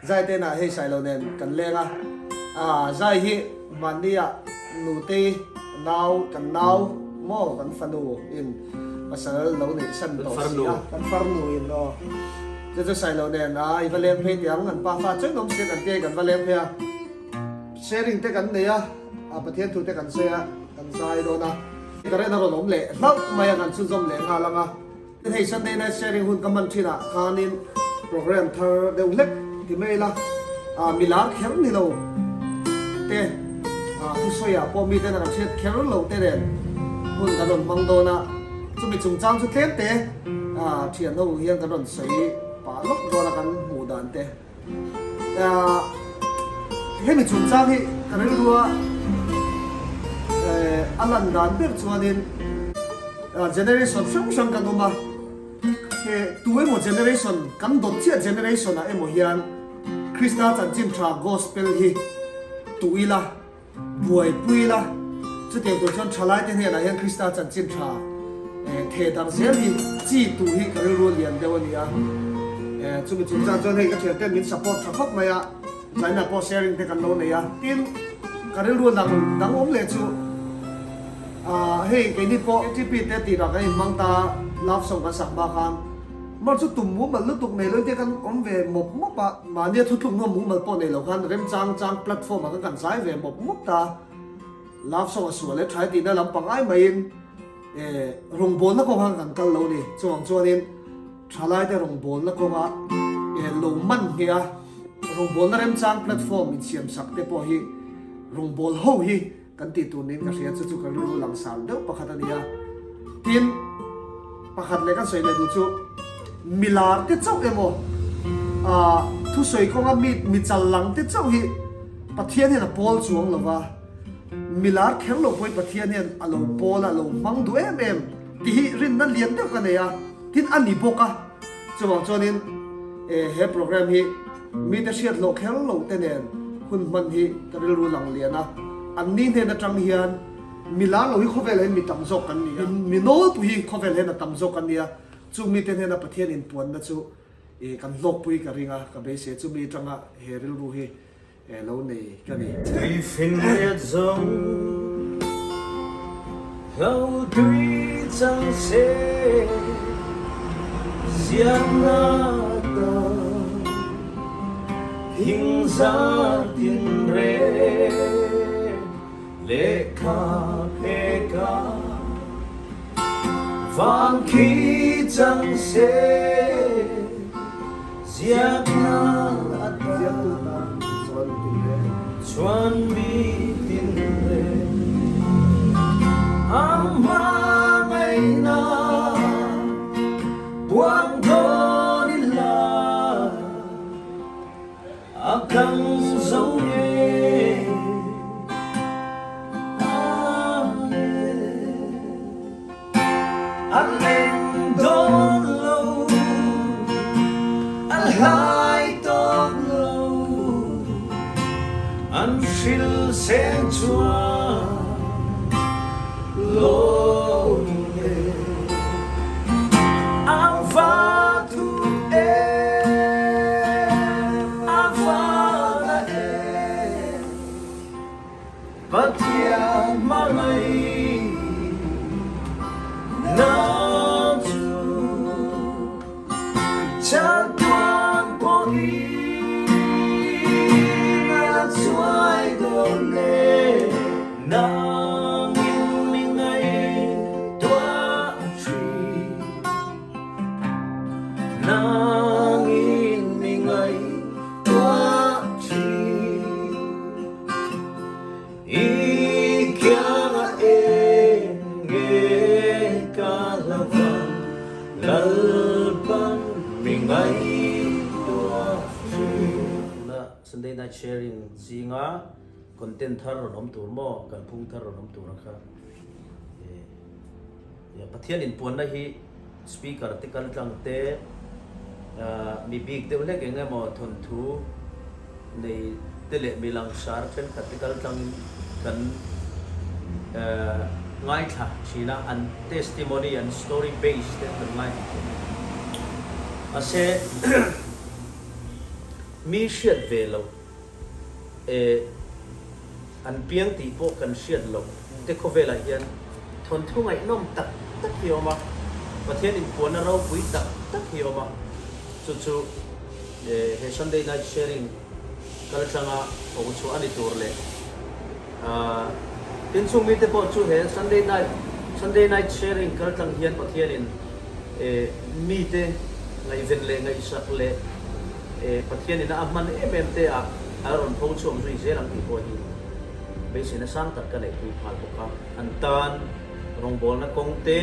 Zai te inah hei Sailo nen kan leng a, ah Zai hi mahni ah Nutei nau kan nau maw kan fanu in pasal lo neih san tawh si a, kan farnu in aw chu chu Sailo nen ah i va leng phei teh ang an pa fa chuan awm sia kan tia kan va leng phei a, sharing te kan nei a, ah Pathian thu te kan sawi a kan zai dawn a, current a rawn awm leh hlauh mai a kan chhunzawm leh nghal ang a. Hei Sunday Night Sharing hun ka hman thinah khanin program thar deuh hlek ti mai ila, mi lar kher ni lo te, thusawiah pawh miten a kan hriat kher lo te nen hun kan rawn hmang dawn a, chumi chungchang chu tlem te thian ho hian kan rawn sawi pah lawk dawn a kan hmuh dan te. Hemi chungchang hi ka rilrua a lan dan ber chuanin generation hrang hrang kan awm a, he tu emaw generation kan dawt chiah generation ah emaw hian Krista chanchin tha gospel hi tuh ila, Buaipui la, chutiang tur chuan thalaite hnenah hian Krista chanchin tha theh darh zel hi chi tuh hi ka rilru lian deuh a ni a. Chumi chungchang chuan hei ka thianten min support tha khawp mai a, zainah pawh sharing te kan lo nei a. Tin, ka rilru dang dang awm leh chu hei keini pawh ATP te tih dah kan inhmang ta, love song kan sak hma khan Mar chu tum mumal lutuk nei lo te kan awm ve mawp mawp a, mahnia thutlukna mumal pawh nei lo khan remchang chang platform ah khan kan zai ve mawp mawp ta. Love song a sual e tha e tihna lampang ai maiin eh rawngbawlna kawng khan kan kal lo ni. Chuvang chuanin thalaite rawngbawlna kawnga eh lo man ngheh a, rawngbawlna remchang platform insiam sak te pawh hi rawngbawlho hi Kan tih tur niin ka hria, chu chu ka rilru langsar deuh pakhat a ni a. Tin, pakhat leh kan sawi leh duh chu milar te chauh emaw, ah thusawi kawnga mi mi chal lang te chauh hi Pathian hian a pawl chuang lo va, milar kher lo pawhin Pathian hian a lo pawl a, a lo hmang duh em em tih hi rinna lian deuh ka nei a, tin a ni bawk a. Chuvang chuanin he program hi mite hriat hlawh kher lo te nen hun hman hi ka rilru lang lian a, an ni hnen atang hian mi lar lo hi khawvel hian mi tam zawk kan ni a, mi nawlpui hi khawvel hian a tam zawk kan ni a, chung mite hnena Pathian inpuanna chu kan hlawkpui ka ring a, ka beisei a, chumi atanga he rilru hi He lo nei ka ni. Tui finriat zawng hlo tui chang se ziakna ta thing za tin re lehkha pheka vang khi chang se Ziakna a ta chuan mi tin le a hmangaihna puang dawn i la a kang zo nge Amen. An leng dawn lo, an hlai tawk lo, an hril seng chuan lo le. Ang va thu em, a va la em. Pathian hmangaih nang chu chatuan pawhin a chuai dawn e, nangin mi ngaihtuah thin, nangin mi ngaihtuah thin. I kianga eng nge ka hlauhvan Lalpan mi ngaihtuah thin. Tuna Sunday Night Sharing zinga content thar rawn awm tur maw, kalphung thar rawn awm tur a kha Pathian inpuanna hi Speaker te kaltlang te, mi bik deuh hlek eng emaw thawnthu nei te leh mi langsar thenkhat te kaltlangin kan ngaithla thin a, an testimony, an story base te kan ngaithla thin. Mahse. Mi hriat ve loh e an piang tih pawh kan hriat loh te khawvelah hian thawnthu ngaihnawm tak tak hi a awm a, Pathian inpuanna ropui tak tak hi a awm a, chu chu he Sunday Night Sharing kaltlanga pho chhuah a ni tur leh tin chung mite pawh chu he Sunday Night Sunday Night Sharing kaltlang hian Pathianin mite ngaihven leh ngaihsak leh Pathianin a hman em em te ah a rawn pho chhuak zui zel ang tih pawh hi beiseina sang tak ka neihpui nghal bawk a. An tan rawngbawlna kawng te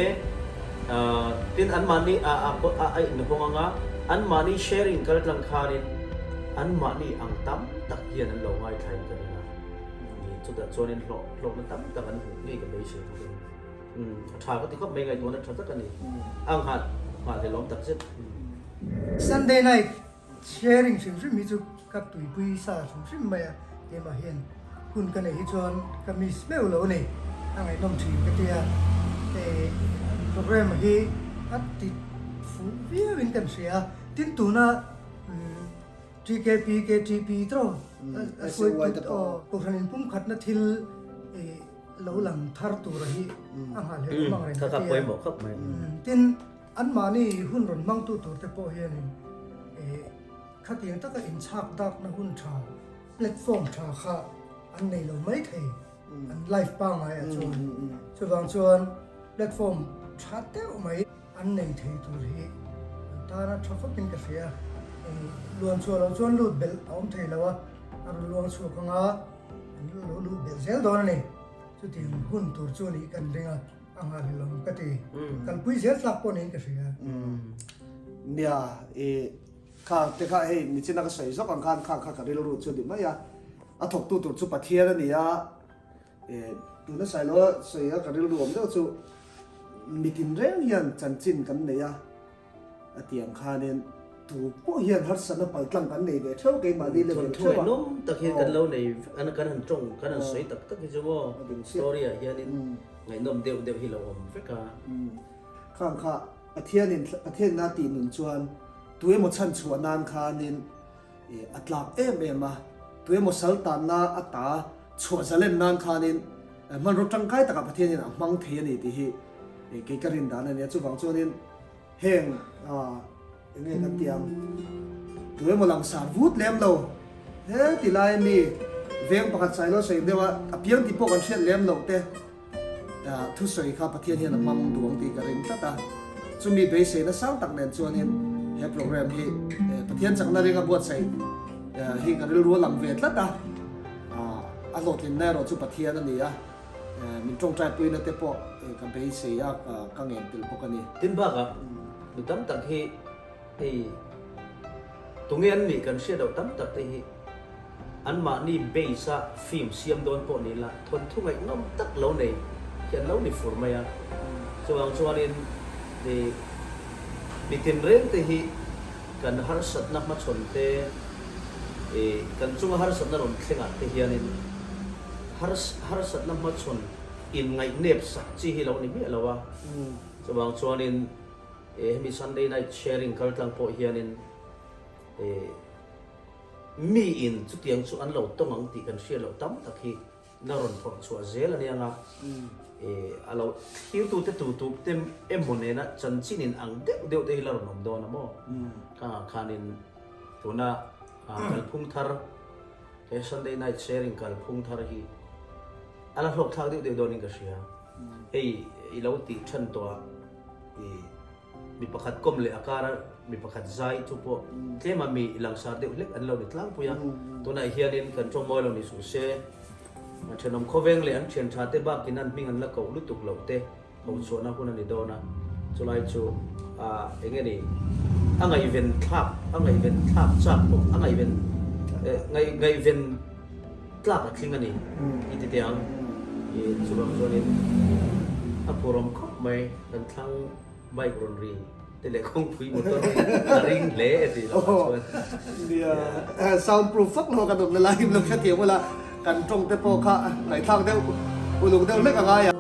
tin anmahni a a inhawng anga anmahni sharing kaltlang khanin anmahni ang tam tak hian an lo ngaithlain ka ring a. Chutah chuanin hlawh hlawkna tam tak an hmuh ngei ka beisei bawk a ni. A tha ka ti khawp mai ngaihtuahna tha tak a ni. A nghah nghah hlelawm tak zet. Sunday night sharing hrim hrim hi chu ka tuipui sa hrim hrim mai a, keimah hian hun ka neih hi chuan ka miss meuh lo a ni, a ngaihnawm thin ka ti a, eh programme hi a ti fuh viau in kan hria a, tin tuna umm TKP KTP tawh a hruaitu aw kohhran inpumkhatna thil eh lo lang thar tura hi a nghahhlelh awm ang reng ka ti a, tin. Anmahni hun rawn hmangtu turte pawh hianin khatiang taka inchhak dakna hun tha, platform tha kha an nei lo mai thei, an life pangaiah chuan. Chuvang chuan platform tha deuh mai an nei thei tur hi an tana tha khawpin ka hria. Luan chhuah loh chuan lut belh a awm thei lo a, a rawn luang chhuak anga an lo luh belh zel dawn a ni. Chutiang hun tur chu a nih kan ring a. A nghahhlelawm ka ti. Kalpui zel tlak pawh niin ka hria. Nia, i kha te kha hei nichina ka sawi zawk ang khan kha kha ka rilru chu ni mai a. A thawktu tur chu Pathian a ni a, e tuna Sailoa sawi a ka rilru awm deuh chu mitin reng hian chanchin kan nei a. A ti ang khanin tu pawh hian harsatna paltlang kan nei ve theuh keimahni level theuh a. Thawnthu ngaihnawm tak hi kan lo nei kan han tawng kan han sawi tak tak hi chu maw story ah hianin ngaihnawm deuh deuh hi lo awm vek a. Khang kha Pathianin Pathianin a tih nun chuan tu emaw chhan chhuah nan khanin a tlak em em a, tu emaw sal tanna a ta chhuah zalen nan khanin hmanraw tangkai takah Pathianin a hmang thei a ni tih hi kei ka rin dan a nia. Chuvang chuanin heng eng nge kan tih ang, tu emaw langsar vut lem lo he ti lai mi veng pakhat Sailo sawi deuh a, a piang tih pawh kan hriat lem loh te Thusawi kha Pathian hian a hmang duang tih ka ring tlat a, chumi beiseina sang tak nen chuanin he program hi Pathian chakna ringa buatsaih hi ka rilru a lang ve tlat a, a hlawhtlinna erawh chu Pathian a ni a, min tawngtaipuina te pawh ka beisei a, ka ngen tel bawk a ni. Tin bakah mi tam tak hi hei tunge an nih kan hriat loh tam tak te hi Anmahni base a film siam dawn pawh ni la, thawnthu ngaihnawm tak lo nei hi an lo ni fur mai a. Chuvang chuanin i mi tinreng te hi kan harsatna hmachhawn te, i kan chunga harsatna rawn thlengah te hianin harsatna hmachhawn inngaih sak chi hi lo ni miah lo a. Chuvang chuanin i hemi Sunday Night Sharing kaltlang pawh hianin i Miin chutiang chu an lo tawng ang tih kan hriat loh tam tak hi na rawn phawrh chhuah zel a nia nga. A lo thlirtute tutup te emaw nena chanchin in ang deuh deuh te hi la rawn awm dawn a maw? Khangah khanin tuna kalphung thar he Sunday Night Sharing kalphung thar hi a la hlawk thlak deuh deuh dawnin ka hria. Hei i lo tih than tawh a i. Mi pakhat kawm leh a kara mi pakhat zai chu pawh tlema mi langsar deuh hlek an lo ni tlangpui a. Tunah hianin kan tawngmawi lo ni suh se, an thenawm khawveng leh an thian tha te bakin an hming an la koh lutuk loh te ho chhuahna hun a ni dawn a. Chulai chu eng nge ni a ngaihven thlak a ngaihven thlak chak pawh a ngaihven ngaihven tlak a tling a ni i ti teh ang. Chuvang chuanin a phurawm khawp mai kan thlang. Bike rawn ri te leh kawngpui motor hi a ring hle e tih lamah chuan. Nia, sound proof vak lo kan awm na lai lo hrethiam ula, kan tawng te pawh kha ngaihthlak deuh uluk deuh hlek a ngai a.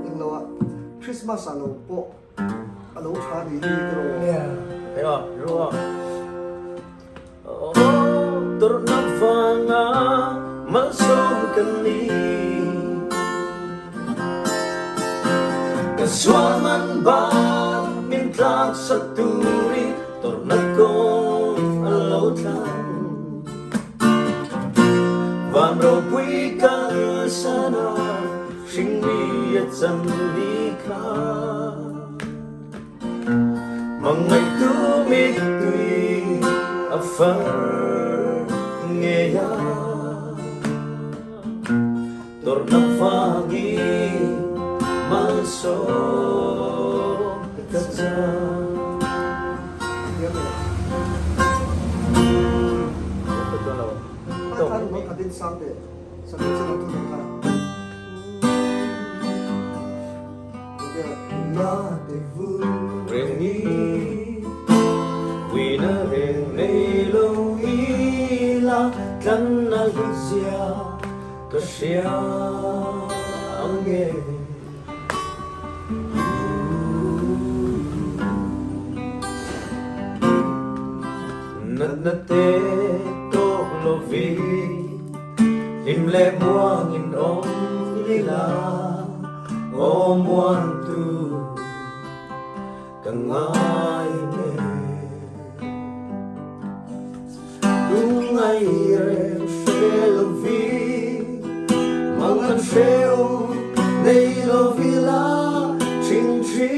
Englo ah Christmas ah lo pawh a lo tha ni hi tiraw. Hei aw, ru aw. Aw tawrhna vanga malsawm ka ni. Ka sual man ban min tlak sak turin tawrhna kawng a lo thlang. Van ropui kalsan a hringmi a chan ni kha. Mangaihtu mittui a far ngei a. Tawrhna vangin malsawm ka chang. Reng ni Puina reng nei lo ila tlanna hlutzia ka hria ang nge. Natna te tawk lovin hlim leh muangin awm ila aw muantu ka ngai nge. Lungngai reng hre lovin mang kan hreu nei lovila ṭhingṭhi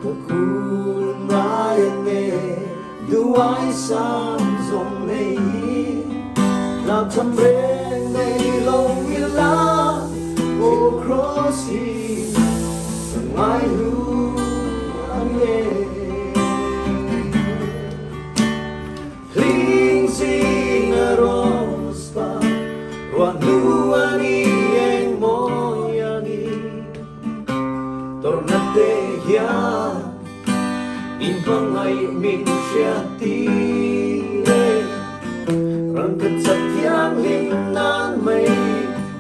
ka kul ngai ange duai sam zawng nei hi hlauh tham reng nei lo ila aw cross hi ka ngai hlu ange. Hling zing a rose pa ruah hnu a ni eng mawi a ni Tawrhna te hian in hmangaih min hriat tir e Rangka chak thianghlim nan mai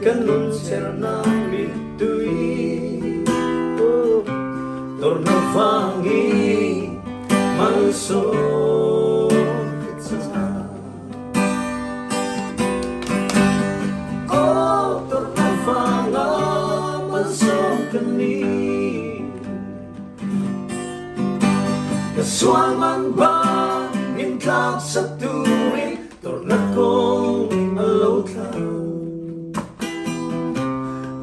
kan nun cher nan mittui Tawrhna vangin Malsawm ka chang. Aw tawrhna vanga malsawm ka ni. Ka sual man ban min tlak sak turin tawrhna kawng a lo thlang.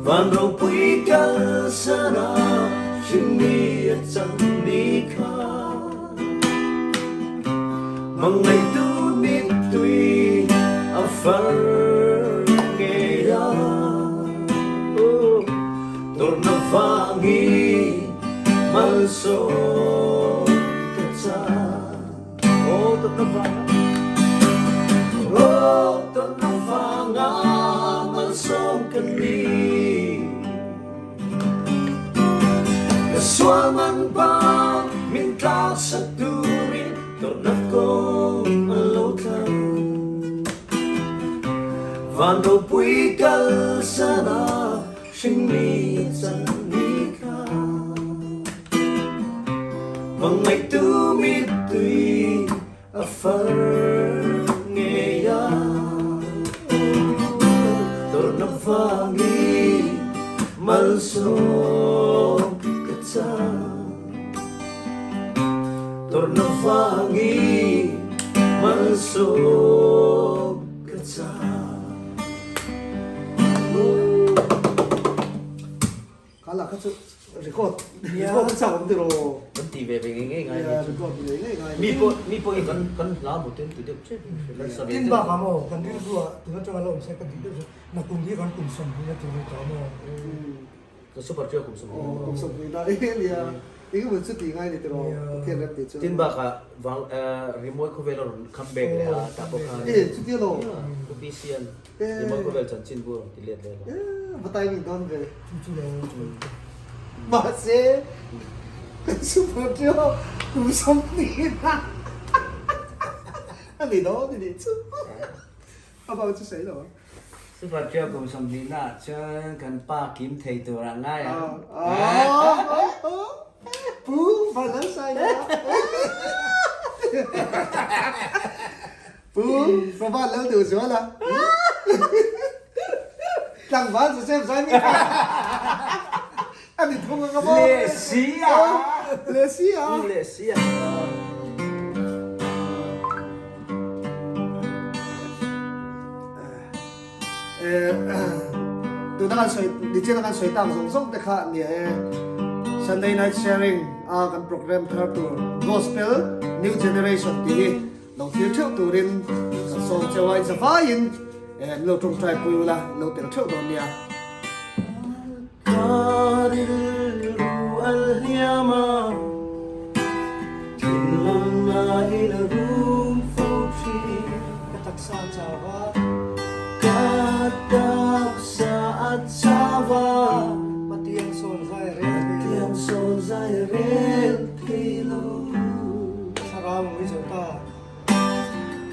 Van ropui kalsan a hringmi a cang ni kha. Mangaihtu mittui a far ngei a. Tawrhna vangin malsawm ka cang. Aw tawrhna vanga Aw tawrhna vanga malsawm ka ni. Ka sual man bang min tlak sak turin tawrhna kawng a lo thlang. Van ropui kalsan a Hringmi chan ni kha Hmangaihtu mittui a far ngei a Tawrhna vangin malsawm ka chang Tawrhna vangin malsawm ka chang. Kha lah kha chu record record a chak awm tiraw. Kan ti ve ve ngei ngei ngai ni chu. Record ve ngei ngai. Mi pawh mi pawh hi kan kan hla maw ten ti deuh chiah in kan sa ve Tin bak ah maw kan rilru ah tun atanga la awm se ka tih deuh chu nakum hi kan kum 20 na tur ni tawh maw. Ka super trio kum 20. Aw kum 20 na e nia. Engemaw chu tih ngai ni tiraw Pathian rem tih chu. Tin bakah vang rimawi khawvel a rawn come back leh a tah pawh khan. E chutia lo. Pu PC an rimawi khawvel chanchin bu a rawn ti let leh a. E va timing dawn ve. Chu chu lo. Mahse kan super trio kum 20 na. A ni dawn i nih chu. A bak chu sawi lo ang. Super Trio kum 20 na ah chuan kan pa kim thei tur ah ngai ang. Pu Vanlalsaila. Pu Prabhat lo duh zual a. Tlangval Joseph Zaimika a ni thung ang a maw? Leh si a! Leh si a! Leh si a! Tuna kan sawi, nichina kan sawi tak zawng zawng te kha nia e. Sunday Night Sharing a kan program thar tur Gospel New Generation tih hi Lo thlir theuh turin kan sawm cheu a, in zavaiin min lo tawngtai pui ula, in lo tel theuh dawn nia. Ka rilru al hliam a, thinlung ngaiin a rum fo thin. Ka taksa a chau a. Ka taksa a chau a. Patiang sawn zai a rel thei lo. Patiang sawn zai a rel thei lo. Ka thlarau a ngui zo ta.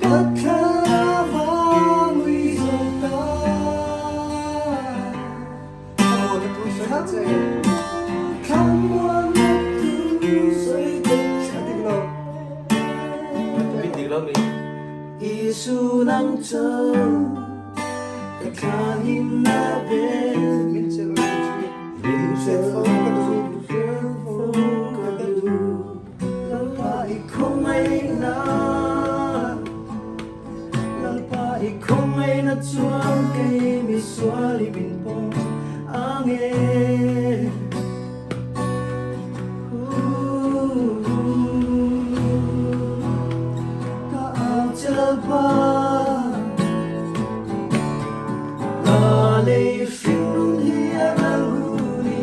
Ka thlarau a ngui zo ta. Thlamuanna thu sawi ta che. Thlamuanna thu sawi ta che. A dik lo. Min dik lo mi. Isu nang cho ka thlahimna vel. Min chelh lo thin. Min chelh fo ka duh. Lalpa i khawngaihna, Lalpa i khawngaihna chuan kei misual i min pawm ang e. Ka au che Lalpa, ka lei hringnun hi a ral hun i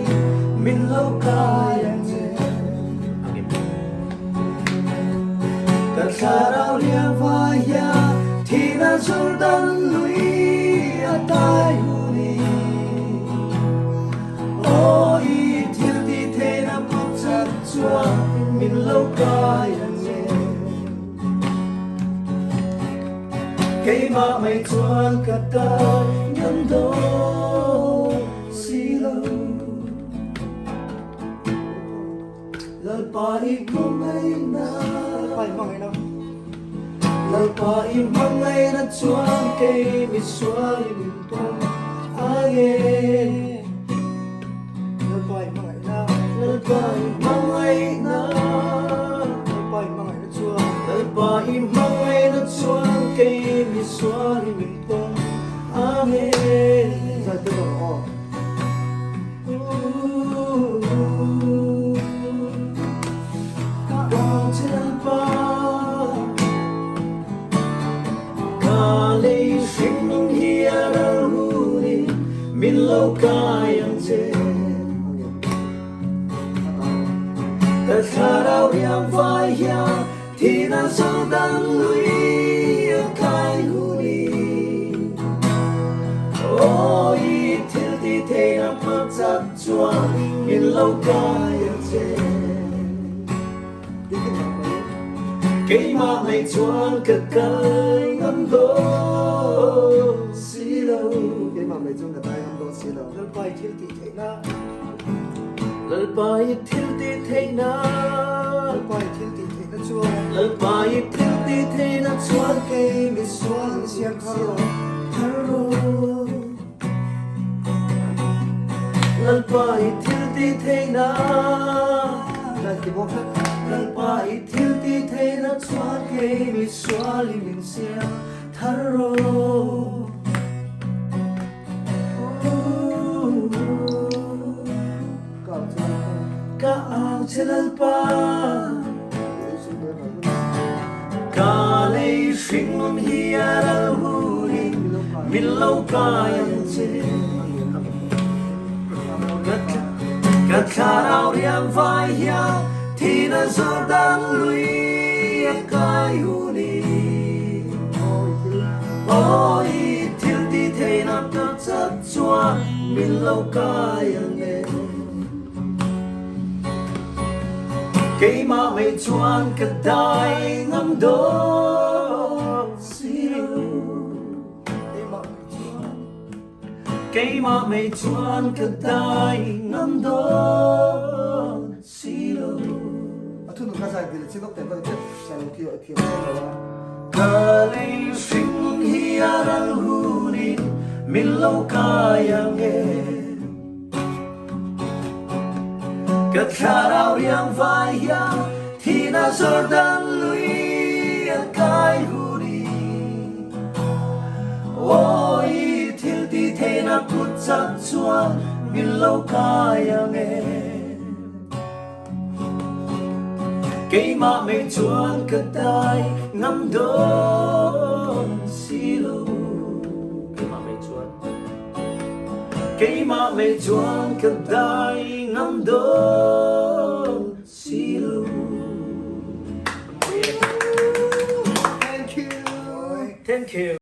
min lo kai ang che. Ka thlarau lian vai hian thihna Jordan lui a tai hun i Aw i thil tih theihna pawh chak chuan min lo kai ang che. Keimah mai chuan ka tai ngam dawn si lo. Lalpa i hmangaihna Lalpa i hmangaihna Lalpa i hmangaihna chuan kei misual i min pawm ang e Lalpa i hmangaihna Lalpa i hmangaihna Lalpa i hmangaihna chuan Lalpa i hmangaihna chuan kei misual i min pawm ang e Zai te rawh aw. Aw i thil ti theihna hmang chak chuan min lo kai ang che. Keimah ngei chuan ka kai ngam dawn si lo. Keimah ngei chuan ka kai ngam dawn si lo. Lalpa i thil tih theihna. Lalpa i thil tih theihna. Lalpa i thil tih theihna chuan. Lalpa i thil tih theihna chuan kei misual min siam thar rawh. Thar rawh. Lalpa i thil tih theihna. Lalpa i thil tih theihna chuan kei misual i min siam thar rawh. Ka au che Lalpa, ka lei hringnun hi a ral hunin min lo kai ang che. Ka thlarau riang vai hian thihna Jordan lui a kai hunin. Aw i thil ti theihna ka chak chuan min lo kai ang e. Keimah mei chuan ka dai ngam dawn. Keimah mai chuan ka dai ngam dawn si lo. A thunun kha zai dil chin awk teh bak chiah sa lo thiam thiam chiang lo a. Ka lei hring hi a ral hunin min lo kai ang e. Ka thlarau riang vai hian thihna Jordan lui a kai hunin. Aw i thil ti theihna kut chak chuan min lo kai ang e. Keimah mei chuan ka dai ngam dawn si lo. Keimah mei chuan. Keimah mei chuan ka dai ngam dawn si lo. Thank you. Thank you.